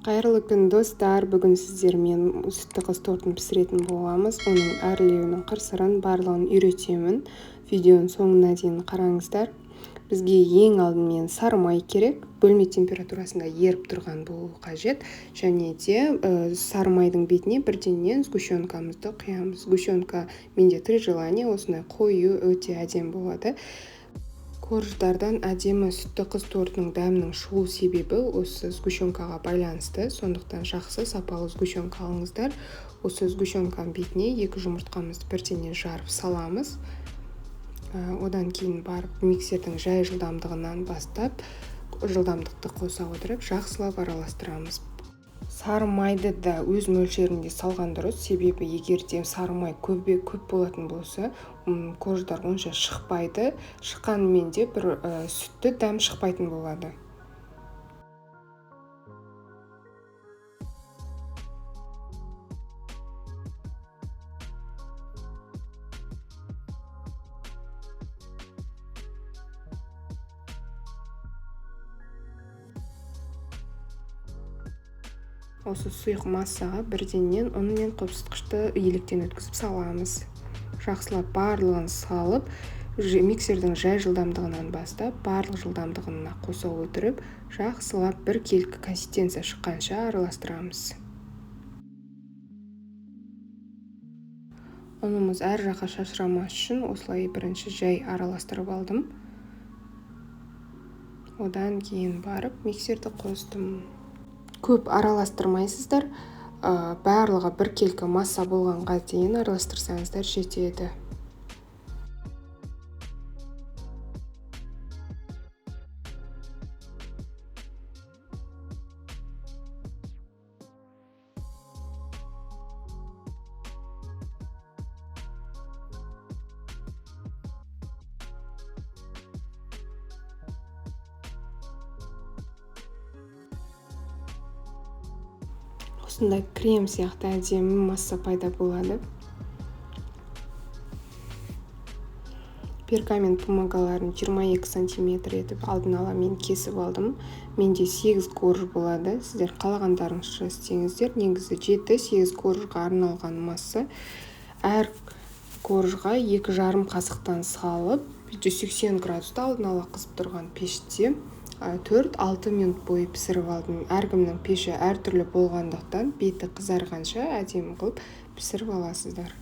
Қайырлы күн, достар! Бүгін сіздермен сүтті қыз тортын пісіретін боламыз. Оның әрлеуінің қыр-сырын барлығын үйретемін. Видеоның соңына дейін қараңыздар. Бізге ең алдымен сары май керек. Бөлме температурасында еріп тұрған болуы қажет. Және де сары майдың бетіне бірденнен сгущенкамызды құямыз. Сгущенка менде «Три желания», осындай қою, өте әдемі болады. Корждардан әдемі сүтті қыз тортының дәмінің шығу себебі осы сгущенкаға байланысты. Сондықтан жақсы сапалы сгущенка алыңыздар. Осы сгущенканың бетіне 2 жұмыртқамызды бірденнен жарып саламыз. Одан кейін барып миксердің жай жылдамдығынан бастап жылдамдықты қоса отырып жақсылап араластырамыз. Сары майды да өз мөлшерінде салған дұрыс, себебі егер де сары май көп болатын болса, корждар онша шықпайды, шыққанымен де бір сүтті дәм шықпайтын болады. Осы сұйық массаға бірденнен ұн мен қопсытқышты електен өткізіп саламыз. Жақсылап барлығын салып, миксердің жай жылдамдығынан бастап, барлық жылдамдығына қоса отырып, жақсылап бір келкі консистенция шыққанша араластырамыз. Ұнымыз әр жаққа шашырамас үшін осылай бірінші жай араластырып алдым. Одан кейін барып миксерді қостым. Көп араластырмайсыздар, барлығы бір келкі масса болғанға дейін араластырсаңыздар жетеді. Осындай крем сияқты әдемі масса пайда болады. Пергамент бумагаларын 22 сантиметр етіп алдын ала мен кесіп алдым. Менде 8 корж болады. Сіздер қалағандарыңызша істеңіздер. Негізі 7-8 коржға арналған масса. Әр коржға екі жарым қасықтан салып, 180 градуста алдын ала қызып тұрған пеште 4-6 минут бойы пісіріп алдым. Әркімнің пеші әртүрлі болғандықтан беті қызарғанша әдемі қылып пісіріп аласыздар.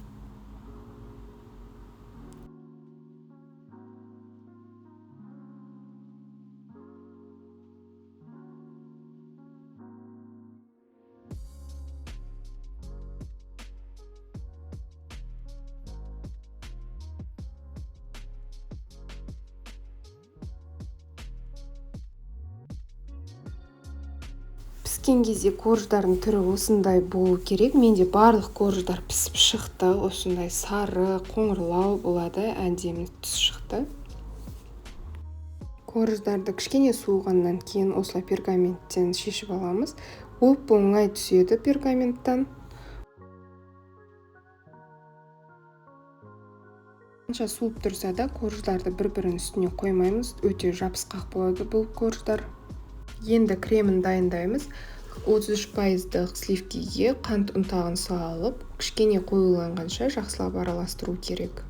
Піскен кезде корждардың түрі осындай болу керек. Менде барлық корждар пісіп шықты. Осындай сары, қоңырлау болады, әдемі түс шықты. Корждарды кішкене суығаннан кейін осылай пергаменттен шешіп аламыз. Оп-оңай түседі пергаменттен. Қанша суып тұрса да корждарды бір-бірінің үстіне қоймаймыз. Өте жабысқақ болады бұл корждар. Енді кремін дайындаймыз. 33 пайыздық сливкиге қант ұнтағын салып, кішкене қоюланғанша жақсылап араластыру керек.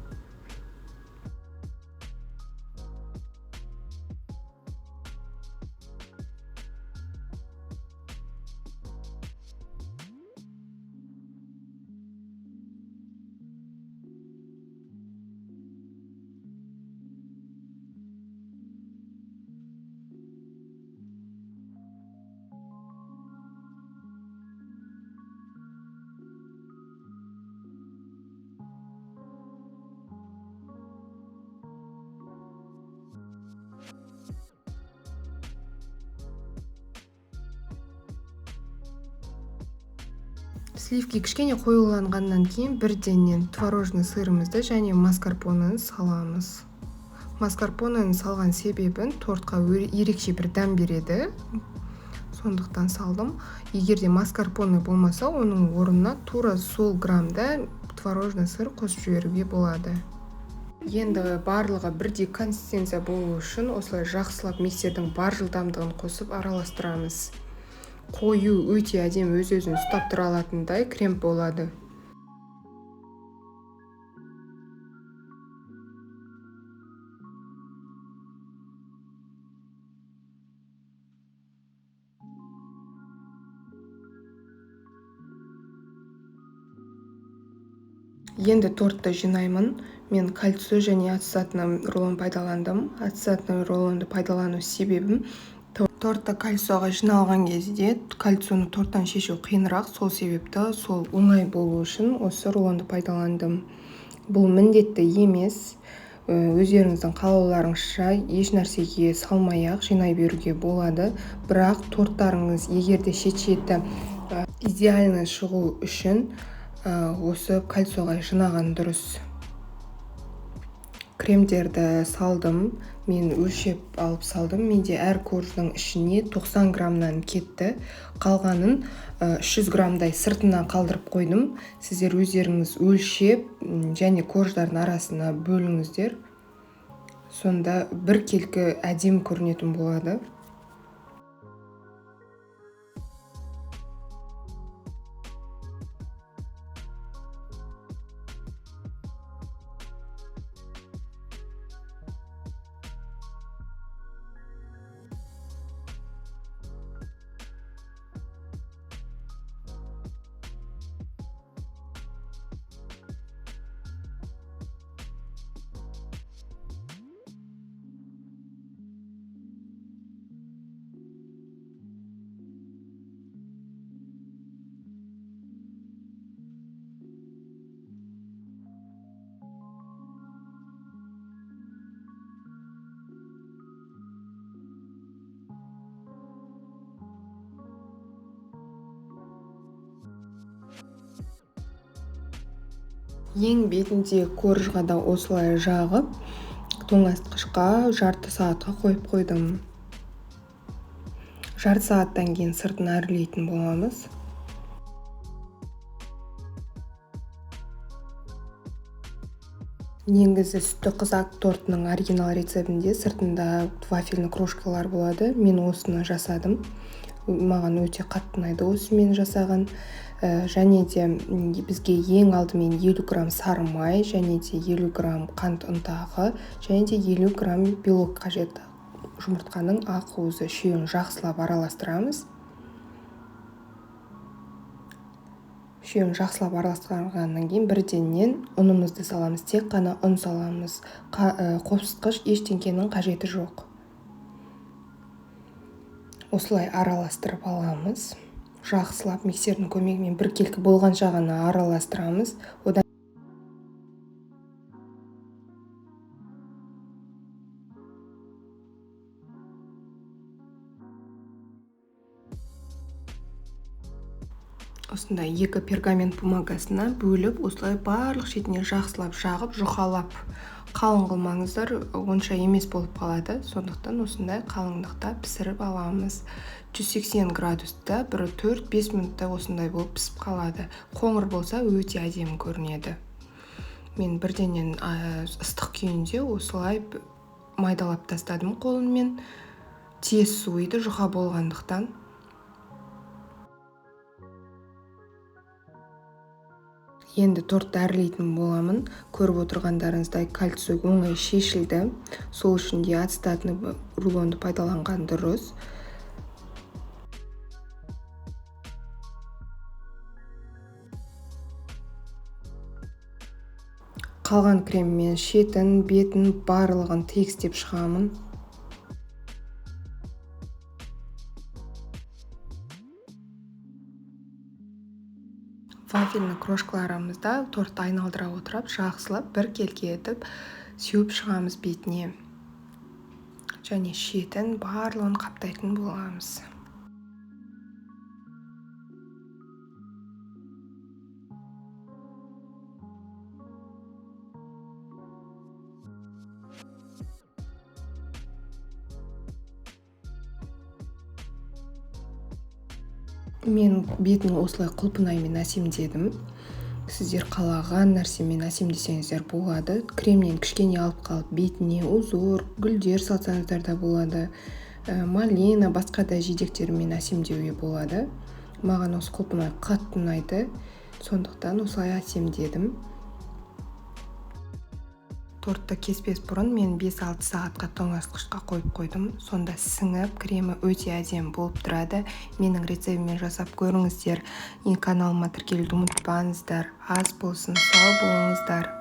Сливки кішкене қоюланғаннан кейін бірденнен творожный сырымызды және маскарпонені саламыз. Маскарпонені салған себебін тортқа ерекше бір дәм береді. Сондықтан салдым. Егер де маскарпоне болмаса, оның орнына тура сол граммда творожный сыр қосып жіберуге болады. Енді барлығы бірдей консистенция болу үшін осылай жақсылап миксердің бар жылдамдығын қосып араластырамыз. Қою, өте әдемі, өз-өзін ұстап тұра алатындай крем болады. Енді тортты жинаймын. Мен кольцо және ацетатный рулон пайдаландым. Ацетатный рулонды пайдалану себебім, тортты кольцоға жиналған кезде кольцоны торттан шешу қиынырақ, сол себепті сол оңай болу үшін осы рулонды пайдаландым. Бұл міндетті емес, өздеріңіздің қалауларыңызша еш нәрсеге салмай-ақ жинай беруге болады. Бірақ торттарыңыз егер де шет-шеті идеально шығу үшін осы кольцоға жинаған дұрыс. Кремдерді салдым, мен өлшеп алып салдым. Менде әр корждың ішіне 90 граммнан кетті. Қалғанын 300 граммдай сыртына қалдырып қойдым. Сіздер өздеріңіз өлшеп және корждардың арасына бөліңіздер. Сонда біркелкі әдемі көрінетін болады. Ең бетінде коржға да осылай жағып, тоңазытқышқа жарты сағатқа қойып қойдым. Жарты сағаттан кейін сыртын әрлейтін боламыз. Негізі сүтті қызақ тортының оригинал рецептінде сыртында вафельный крошкалар болады. Мен осыны жасадым. Маған өте қатты ұнайды осы мен жасаған. Және де бізге ең алдымен 50 грамм сары май, және де 50 грамм қант ұнтағы, және де 50 грамм белок қажет. Жұмыртқаның ақ уызы үшеуін жақсылап араластырамыз. Үшеуін жақсылап араластырғаннан кейін бірденнен ұнымызды саламыз. Тек қана ұн саламыз. Қопсытқыш ештеңкенің қажеті жоқ. Осылай араластырып аламыз. Жақсылап миксердің көмегімен біркелкі болғанша ғана араластырамыз. Одан осындай екі пергамент бумагасына бөліп, осылай барлық шетіне жақсылап жағып, жұқалап, қалың қылмаңыздар, онша емес болып қалады. Сондықтан осындай қалыңдықта пісіріп аламыз. 180 градуста бір 4-5 минутта осындай болып пісіп қалады. Қоңыр болса өте әдемі көрінеді. Мен бірденнен ыстық күйінде осылай майдалап тастадым қолыммен. Тез суиды, жұқа болғандықтан. Енді тортты әрлейтін боламын. Көріп отырғандарыңыздай кольцо оңай шешілді. Сол үшін де ацетатный рулонды пайдаланған дұрыс. Қалған креммен шетін, бетін барлығын тегістеп шығамын. Вафельный крошкаларымызда тортты айналдыра отырып, жақсылап біркелкі етіп сеуіп шығамыз бетіне. Және шетін барлығын қаптайтын боламыз. Мен бетін осылай құлпынаймен әсемдедім. Сіздер қалаған нәрсемен әсемдесеңіздер болады. Кремнен кішкене алып қалып бетіне узор, гүлдер салсаңыздар да болады. Малина, басқа да жидектермен әсемдеуге болады. Маған осы құлпынай қатты ұнайды, сондықтан осылай әсемдедім. Тортты кеспес бұрын мен 5-6 сағатқа тоңазытқышқа қойып қойдым. Сонда сіңіп, кремі өте әдемі болып тұрады. Менің рецептіммен жасап көріңіздер. Каналыма тіркелуді ұмытпаңыздар. Ас болсын, сау болыңыздар.